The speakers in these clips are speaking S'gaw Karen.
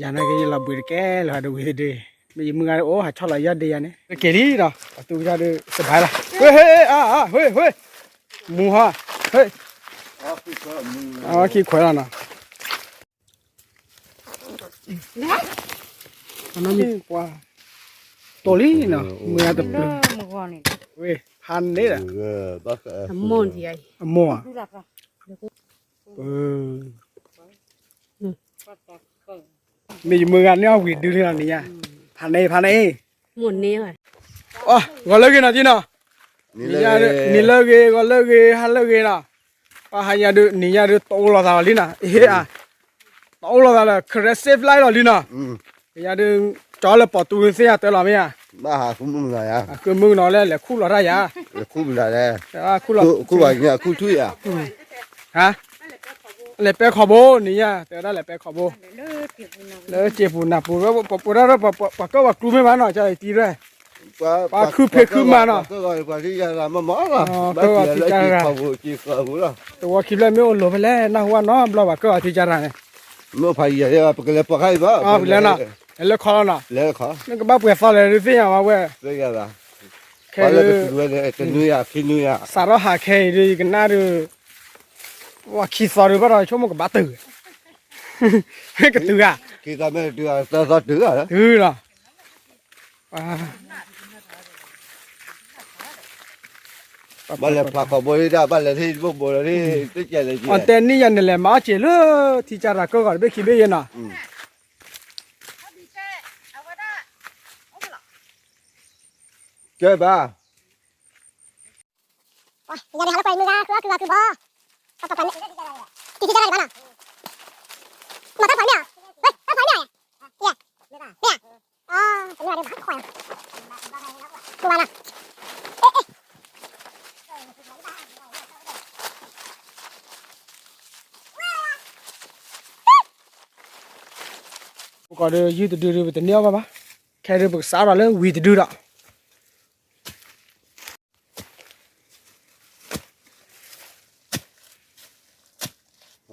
ယၤနာ်က့ယလီၤဘှံးတကဲလၢၤဒီးဝံၤတဒု, မ့ၢ်ယမုၢ်ဂၤဒီးအိၣ်ဟးဆီၣ်လီၤယီၢ်ဒ့ယၤန့ၣ် က့ၤလံဒီး ပှၤတူၢ်ကစၢ်ဒီးစဘၣ်လီၤ, ဟ့ၣ်ဟ့ၣ်အါအါ ဟ့ၣ်ဟ့ၣ်, မူဟီ, ဟ့ၣ်, အခံခွဲးလီၤနီၤ, အနီၢ်မ့ၢ်ပှၤ, တိၢ်လံနီၤ, မုၢ်ဂၤတပျုၤ, ဝ့ၢ်ဖးန့ၣ်ဒီး, အမိၢ်ဧါ, မ့ၢ်ယမုၢ်ဂၤန့ၢ်အီၣ်ဝံၤဒုလံနီၤန့ၣ်ယါ, ဖးန့ၣ်ဖးန့ၣ်, ဂီၤလၢဂ့ၤနီၤတံနီၤ, နံၤလၢဂ့ၤ ဂီၤလၢဂ့ၤ ဟါလၢဂ့ၤနီၤ, ပှၤဟါညါဒုး နံၤညါဒုး တအိၣ်လီၤသးလီၤလံနီၤ, အဟ့ၣ်အါ, တအိၣ်လီၤသးလၢ ခရၢစ့ဖျါလီၤလံနီၤ, ယၤဒုး ကၠီလၢပိာ်တူဝ်သ့ၣ်ညါတၢ်လီၤမ့ၢ်ဧါ, အဃုမုၢ်နီၤလၢလဲၤခူၣ်လီၤတၢ်ယၤ, ခူၣ်ဘၣ်, ခူၣ်ဘၣ် ခူၣ်ထူယၤ, ဟါ, လဲၤပဲခီဘိ နံၤညါ တဲဝဲဒၣ်လဲၤပဲခီဘိ, လၢစ့ပူၤနၢ်ပူၤ ပဝဲဒၣ် ပှၤကၢၢ်ပှၤကျူမ့ၢ်ဘၣ်နီၤ ကၠီအံၤတံရဲၣ်, ပှၤခုဖံးခုမၤနီၤ, တဝီခံဖျၢၣ်မ့ၢ်အိၣ်လိၤဖဲလဲၣ် နၢ်ဟူဘၣ်နီတဘျီဘၣ် ကၢၢ်အီၤထံကၢ်ရၢ်န့ၣ်, မ့ၢ်ဖးယံာ် ပကလဲၤပိာ်ခါအံၤဘၣ်, ပလဲၤနီၤ, လဲၤလၢခီလီၤနီၤ, နကဘၣ်ပှဲၤသီလဲၣ်ဒုးသ့ၣ်ညါဘၣ်ဝဲ, ခဲလၢာ်, စးထီၣ်ဟးခဲအံၤဒုး ယကနၣ်ဒုး, ဝဲခံသီဒုးဘၣ်ဒီးဆိကမိၣ်ကဘၣ်တုၤ, ကတုၤဧါ, တုၤလီၤ, ဘၣ်လဲၤဖျါခီဘိဒၣ် ဘၣ်လဲၤထံၣ်ဘိဘိဒၣ် ဘၣ်လဲၤထံၣ်ဘိဘိလီၤ, အတဲနံၣ်ယၤန့ၣ်လဲၤမၤအီၣ်စ့ၤလၢ ထံကၢ်ရၢ်ကၢၢ်ဂီၤတဘ့ၣ်ခံဘ့ၣ်ယဲနီၤ, ကဲဘၣ် ယၤဒ်ဟးလၢပှဲၤမုၢ်ဂၤ ဃုအီၣ်ကုၤဂၤကုၤဘီ, ပှၤပှၤန့ၣ်, တံၤတံၤတၢ်တၢ်တဘၣ်နီၤ, မ့ၢ်တၢ်ပှၤမ့ၢ်ဧါ, ဝဲတၢ်ပှၤမ့ၢ်ဧါ, မ့ၢ်ဧါ, တမ့ၢ်ဘၣ်ဒီးဘၣ်ခွါ, ကိးဘၣ်နီၤ, ပကီးဒီးယုၢ်တဒုဒီး ပတန့ၢ်အီၣ်ဘၣ်ဘၣ်, ခဲဒုးပကစးထီၣ်လၢဝံၤတဒုဒီး နပဲာ်န့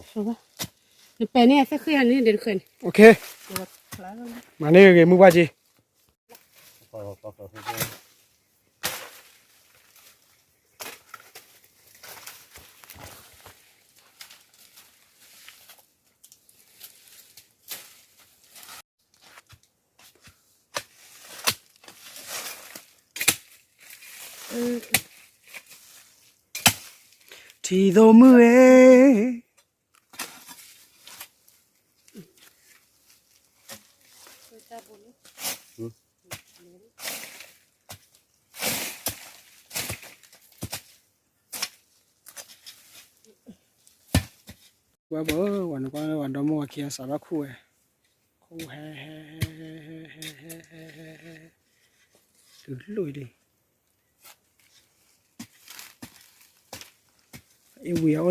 ၣ် အသ့ၣ်ဃ့ၢ်န့ၣ် ဒဲးတဃဲၤန့ၣ်, မၤန့ၢ်ဂ့ၤဂ့ၤမုၢ်ပှၢ်က့ၤ ထံၣ်သိမုၢ်ဂ့ၤ, ဝဲဘၣ်, ဝဲနကွၢ်လၢပှၤဒီမါဝၤခံဂၤစးထီၣ်ခူၣ်ဝဲ, ခူၣ်ဟဲဟဲဟဲဟဲဟဲဟဲဟဲဟဲဟဲ, တုၤလိၣ်အံၤဒံး, အ့ၣ်ဝံၤအအိၣ်လ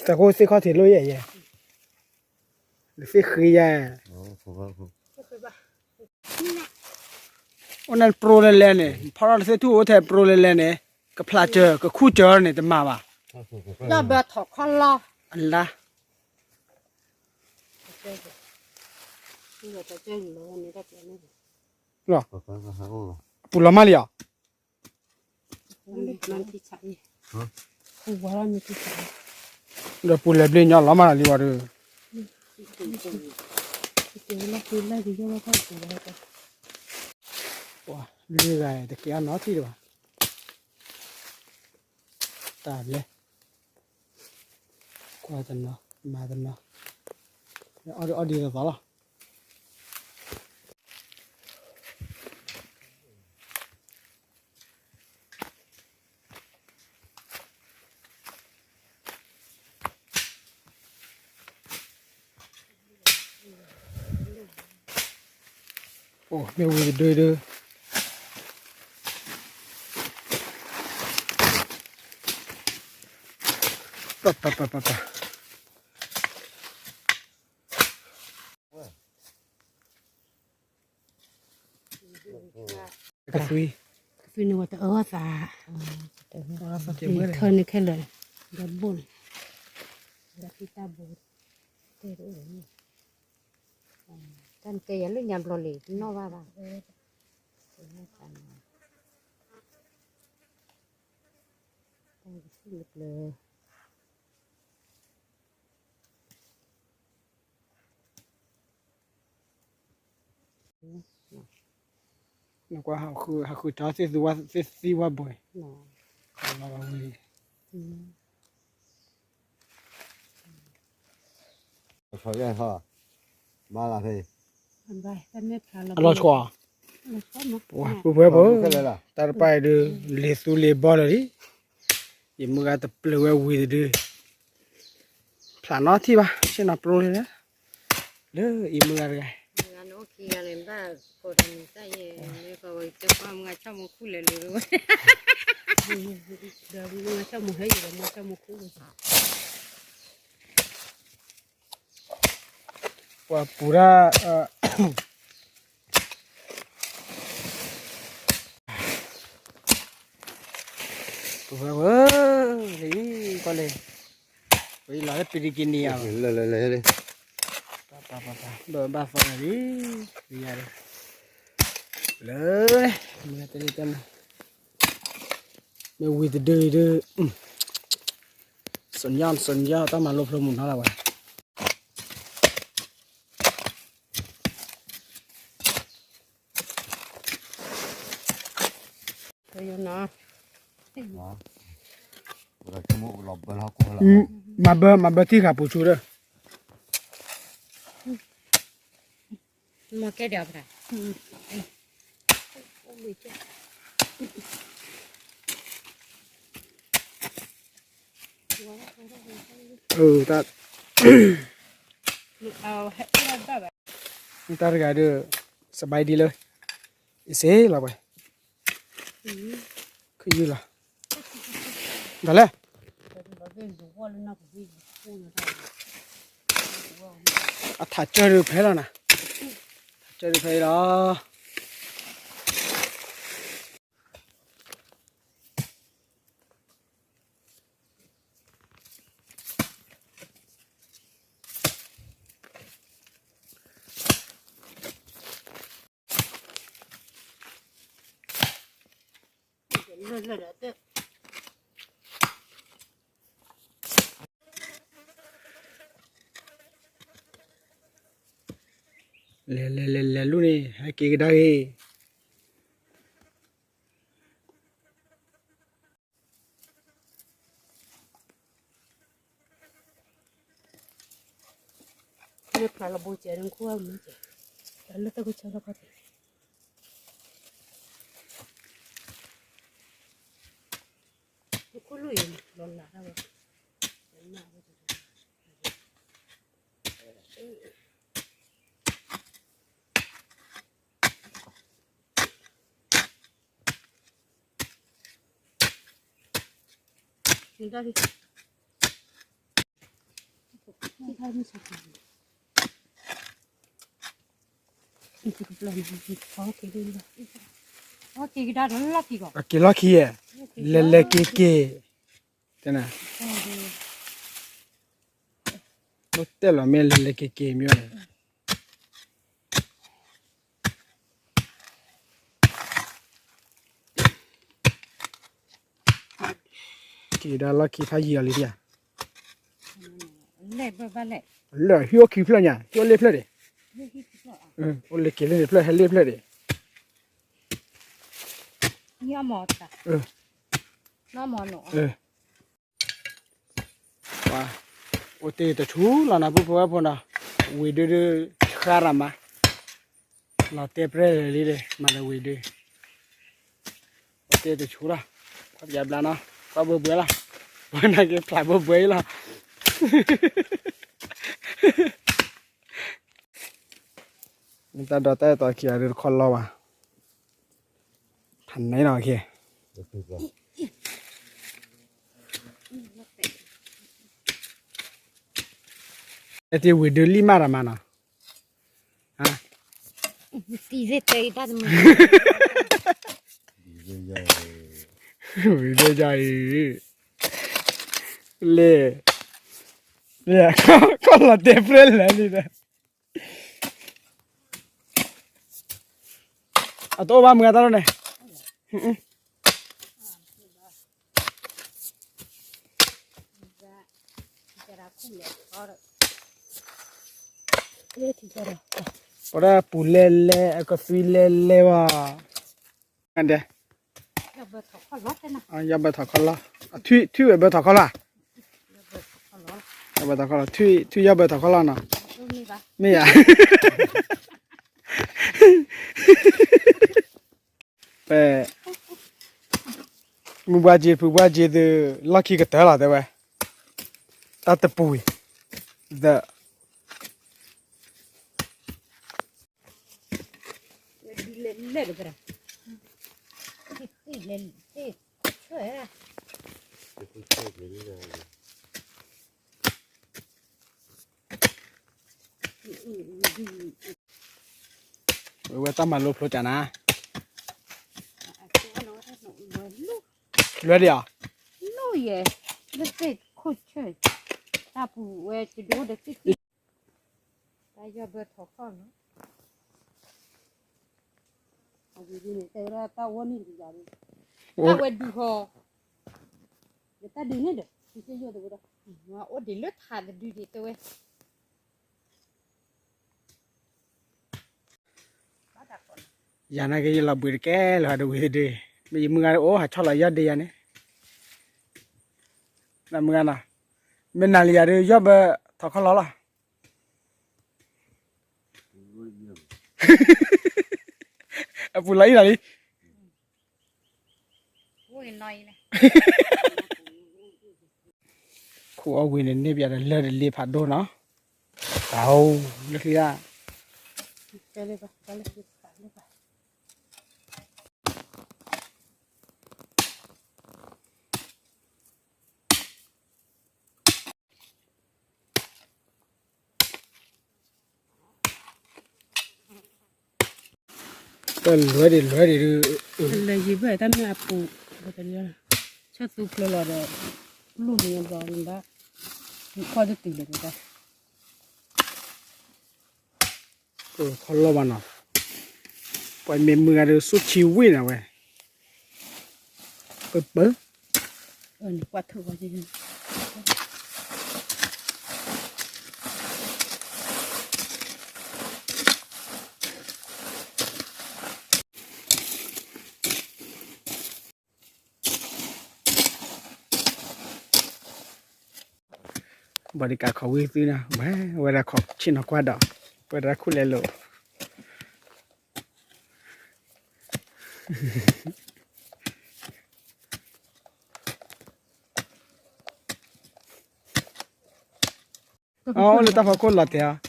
ၢ တၢ်ဃိသ့ၣ်ခီၣ်ထံးလိၣ်ယဲၢ်ယဲၢ်, နသ့ၣ်ဃ့ယဲၢ်, အိၣ်န့ၣ်ပြိလဲၤလဲၤန့ၣ် ဖီထီၣ်တသ့ၣ်ထူၣ်အိၣ်ထဲပြိလဲၤလဲၤန့ၣ်, ကဖျးစၢၤ ကခူၣ်စၢၤန့ၣ် တမၤဘၣ်, လၢဘၢထီၣ်ခီလီၤ, အလါ, ပူၤလီၤမၢ်လံဧါ, ဒီးပူၤလဲၤဘျ့ညီလီၤမၢ်လံဝဲဒီး, ပှၤလွံၢ်ဂၤတကဲအီၤနီတထံၣ်တဘၣ်, တၢ်ဘျဲ, ကွၢ်တနီၤ မၤတနီၤ, အီၣ်ဒံးအီၣ်ဒံးတသီလီၤ. အ အိၣ်မ့ၢ်ဝံၤတဒုဒု, ပပပပပ, ကသွံ, ကသွံန့ၣ်ဝဲတအၢသး, ထၢန့ၣ်ခဲလၢာ်, ဒီးဘိၣ်န့ၣ်, ဒီးဖံတၢ်ဘိၣ်, တၢ်န့ၣ်ကဲယၤလၢညါဘျီလံ တနီၣ်ဘၣ်ဘၣ်, တၢ်န့ၣ်, တၢ်န့ၣ်, နကွၢ်ဟးဃုထီၣ်သ့ၣ်သံဝဲဘိၣ်, လီၤဝဲလံ, အလီၤဆီ, ပှၤပှဲၤပှဲၤဖိ, တၢ်တပာ်အံၤဒုး လံာ်သူလံာ်ဘီလၢာ်လံ, ယမုၢ်ဂၤတပျၢၤဝဲဝံၤတဒု, ဖျးနီထံၣ်ဘၣ် ဆ့ၣ်နီၤပျိလံ, လၢအံၤမုၢ်ဂၤတဂၤ, ပှၤပူၤတၢ်, ပဝဲဝဲ, လံ, ကွၢ်လဲၣ်, ဝဲလီၤလၢပံၤတက့ၤန့ၣ်ယါ, ဘၣ်ဘၣ်သီလံ, ယါ, လၢ, မ့ၢ်တၢ်လံတၢ်မ, မ့ၢ်ဝံၤတဒုအံၤဒုး, စညါစညါ တၢ်မၤလိဖျိမုၢ်နီၤလၢဝဲ မၤဘၢ မၤဘၢထံဂၤပူၤဆူဒီး, မၤကဲဒီး, အတၢ်တဂၤဒီး, စဘဲဒ်လၢ, အ့ၣ်စ့လီၤဝဲ, ခုယုၢ်လီၤ, ဒ်လဲၣ်, အထးကၢၢ်ဒုးဖဲလီၤနၤ, ထးကၢၢ်ဒုးဖဲလီၤ. လဲၤလဲၤလဲၤလဲၤလူန့ၣ် ဟဲက့ၤကဒါက့ၤ မ့ၢ်ဖျါလီၤဘိကဲးန့ၣ် ခိၣ်အမုၢ်ကဲး, ဖျါလၢတၢ်ကဆၢလီၤခီၣ်ထံး, ခိၣ်လွံၢ်အံၤ လီၤလးတၢ်ဝဲ, အက့ၤလီၢ်ခံယဲၢ်, လဲၤလဲၤက့ၤက့ၤ, တဲနၤ, အိၣ်တဲလီၤမ့ၢ်လဲၤလဲၤက့ၤက့ၤမ့ၢ်န့ၣ် က့ၤဒၣ်လီၢ်ခံဖးယံၤအီၤလံဒ်ဧါ, လၢဟံၣ်အိၣ်ခံဖျၢၣ်ညါ ဟံၣ်အိၣ်လ့ၣ်ဖျၢၣ်ဒံး, အိၣ်လ့ၣ်က့ၤလ့ၣ်န့ၣ်ဖျၢၣ်ဟဲလ့ၣ်ဖျၢၣ်ဒံး, ပှၤ အိၣ်တ့ၢ်တဆူလီၤနၤ ပုၢ်ဖိဝဲၢ်ဖိနီၤ, ဝံၤဒုဒု ဃါရၤမး, လီၤတဲာ်ပြဲၢ်လၢာ်လံဒီး မၤဒီးဝံၤဒု အိၣ်တ့ၢ်တဆူလီၤ, ကွၢ်ပယါဘျါနီၤ, ကွၢ်ဘၢဘှဲလီၤ, ဝဲနာ်က့ဖျးဘၢဘှဲအံၤလီၤ. မ့ၢ်တၢ်ဒီးတၢ်အဲၣ်တီခံဂၤဒုးတခီလီၤဘၣ်. ဖးန့ၣ်နီၤ ခဲ အဲၣ်တ့ၢ်ဝံၤဒုးလံၣ်မးတၢ်မးနီၤ. တံၤသ့ၣ်တဲတၢ်တမုာ် ဝံၤဒုးယၤအံၤ လ့ လ့ ခီလီၤတဲဖျဲလဲၣ်လံဒီး အတအိၣ်ဘၣ်မုၢ်ဂၤတၢ်လီၤန့ၣ် ပှၤဒၣ်ပူၤလဲၣ်လဲၣ် အကသွံလဲၣ်လဲၣ်ဘၣ်. ဒဲ ယီၢ်ဘၢထီၣ်ခီၣ်လီၢ်, ထွံၣ်ဝဲဘၢထီၣ်ခီၣ်လီၢ်, ယီၢ်ဘၢထီၣ်ခီၣ်လီၢ်, ထွံၣ်ယီၢ်ဘၢထီၣ်ခီၣ်လီၢ်နီၤ, မ့ၢ်ဧါ. ပ မုၢ်ဘှါက့ၤဖုဘှါက့ၤသု လီၢ်ခံကတၢၢ်လီၤတဲဝဲ, တၢ်တပူၤအံၤ the ဝဲတၢ်မၤလိဖျိတၢ်နၤ, လွဲဒံးဧါ, လၢသ့ၣ်ခိၣ်ဆၢၣ်, တၢ်ပူၤဝဲတဒိဒီးသ့ၣ်သ့ၣ်, တၢ်ယီၢ်ဘၢထီၣ်ခီၣ်လီၢ်, အဝဲဒ်န့ၣ် တဲဝဲဒၣ်တၢ်ဝီနံၣ်တကယၤန့ၣ်, တၢ်ဝဲဒုးဃီ, တၢ်ဒုးန့ၣ်ဒီး ယိၣ်တဝဲဒီး, အိၣ်ဒံးလၢထးတဒုဒံးတဲဝဲ ယၤနာ်က့ယလီၤဘှံးတကဲလၢၤဒီးဝံၤတဒု, မ့ၢ်ယမုၢ်ဂၤအိၣ်ဟးဆီၣ်လီၤယီၢ်ဒ့ယၤန့ၣ်, နမုၢ်ဂၤနီၤ, မ့ၢ်နၤလံယၤဒုး ယီၢ်ဘၢထီၣ်ခီၣ်လီၢ်လီၤ, အပူၤလီၤအံၤလီၤလံ. ခိၣ်အီၣ်ဝံၤန့ၣ် န့ၢ်ပယၤဒီးလၢၢ်တလ့ဖးဒိၣ်နီၤ, တၢ်အိၣ်လၢချံဧါ. တၢ်လွဲဒံးလွဲဒံးဒုး, လၢယံၤဘၢၣ်တၢ်မ့ၢ်အပူၤ, ဆၢသူဖျိလီၤဒီး, လူၢ်မံၤဘီမံၤဘၣ်, ယူၤခီၣ်တတုၤလၢၤဒီး, ခီလီၢ်ဘၣ်နီၤ, ပှၤမ့ၢ်မုၢ်ဂၤဒီး ဆူၣ်ဆံဝ့ၢ်နၤဝဲ, ပပၢ ဘၣ်ဒံးကးခီဝံသုနၤ, ဝဲဝဲဒၣ်ခီဆ့ၣ်နီၤကွၢ်ဒီး, ဝဲဒၣ်ခူၣ်လဲလိာ်, အိၣ်လၢတၢ်ဖီခိၣ်လီၤတဲာ်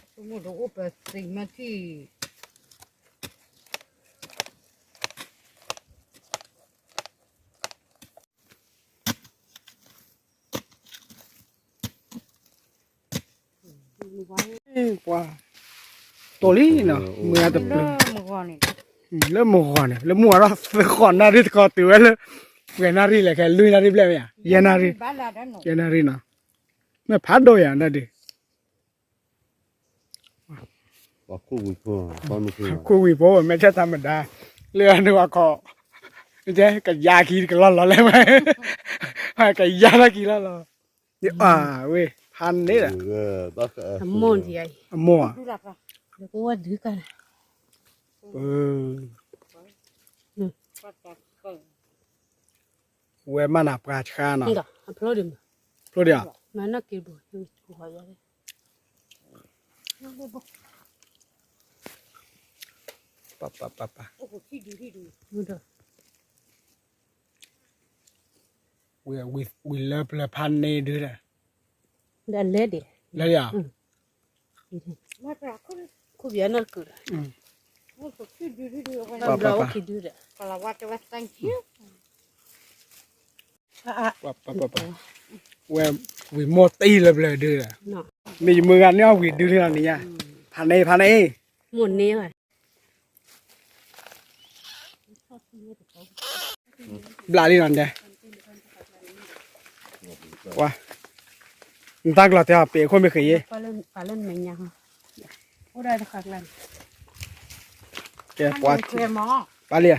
ဧါ. ပှၤ တိၢ်လံနီၤ, မုၢ်ဂၤတပျုၤ, လၢမုၢ်ဂီၤန့ၣ် လၢမုၢ်ဂီၤဒီးသၢဃီနၣ်ရံၣ်တခီတုၤဝဲလၢ, ပှဲၤနၣ်ရံၣ်လဲၣ်ခဲ လွံၢ်နၣ်ရံၣ်ဘျဲၣ်မ့ၢ်ဧါ, ယဲၢ်နၣ်ရံၣ်, ယဲၢ်နၣ်ရံၣ်နီၤ, မ့ၢ်ဖးဒိၣ်ယၤနၣ်ဒုး ခိၣ်ဝံၤဖိ မဲာ်ဆၢၣ်သးမဒၤ, လၢအန့ၣ်ဝဲခီ, ကယၤခံတကလီၢ်လီၤလဲၣ်ဝဲ, ကယၤတၢ်ခံလီၢ်လီၤ, အဝဲ ဖးန့ၣ်ဒီး, အမိၢ်ဧါ, ဝဲမ့ၢ်နၤပှၤဆှါနီၤ, ဖျိဒံးဧါ, ပပပပပ ဝံၤလၢပျၢၤဖးန့ၣ်ဒုးဒီး, လဲၤဒံး, လဲၤဒံးဧါ, ခိၣ်ပယီၤနီၢ်တကုာ်ဒီး, ပှၤ ပှၤ ပှၤ ဝဲဝံၤမိၢ်တအံၤလၢဘျၢဒုဒီး, မ့ၢ်ယမုၢ်ဂၤန့ၢ်အီၣ်ဝံၤဒုန့ၣ်လီၤန့ၣ်ညါ, ဖးန့ၣ် ဖးန့ၣ်, မိၢ်န့ၢ်ဝဲ ဘျးလံနီၤဒဲး, ပှၤ, နတၢ်ကလီၤတဲအီၤ ပ့ၤအခိၣ်မ့ၢ်ဃ့ယ့ၣ်, ကဲပှၤ, ပှၤလံဧါ,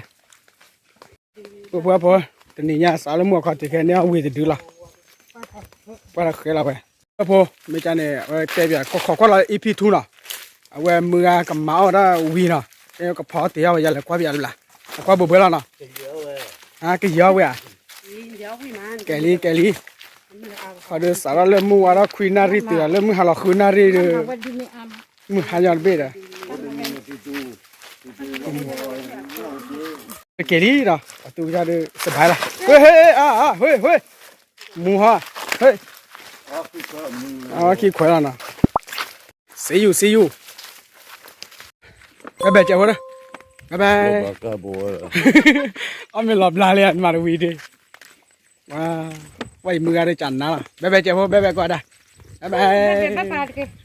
ပှၤဖိ, တနံၤညါစးလၢမုၢ်အခီၣ်ထံးခဲန့ၢ်အီၣ်ဝံၤတဒုလီၤ, ပှၤတဃဲလီၤဝဲ, ပှၤဖိ, မ့ၢ်ကန့ၣ် အဝဲတဲပၠး ခိးခိးကွၢ်လီၤ EP two နီၤ, အဝဲမုၢ်ဂၤကမၤအီၣ်ဒၣ်ဝံၤနီၤ, ကဖီတ့ၢ်အီၣ်ဝဲယၤလဲၤကွၢ်ပၠးတဘျး, အကွၢ်ဘှဲဘှဲလီၤနီၤ, ကယံာ်အီၣ်ဝဲဧါ, ကဲလံ ကဲလံ, ခီဒီးစးထီၣ်လၢမုၢ်ဝါထီၣ်ခွံနၣ်ရံၣ်တုၤဒီးလၢမုၢ်ဟါလီၤဃုနၣ်ရံၣ်ဒီး, မုၢ်ဟါညီတဘ့ၣ်ဒီး ကဲလံဒီး ပှၤတူၢ်ကစၢ်ဒီး စဘၣ်လီၤ, ဟ့ၣ် ဟ့ၣ် အါ အါ ဟ့ၣ် ဟ့ၣ်, မူဟါ, ဟ့ၣ်, အခံခွဲးလီၤနီၤ, see you see you, bye bye ကဲဖိဒီး, bye bye, အီၣ်မ့ၢ်လီၤဘျါလံမၤတဝံၤဒ့, ဝဲယမုၢ်ဂၤဒီးကနါလီၤ, bye bye ကဲဖိ bye bye ကွၢ်ဒၣ်, bye bye, bye bye, bye bye,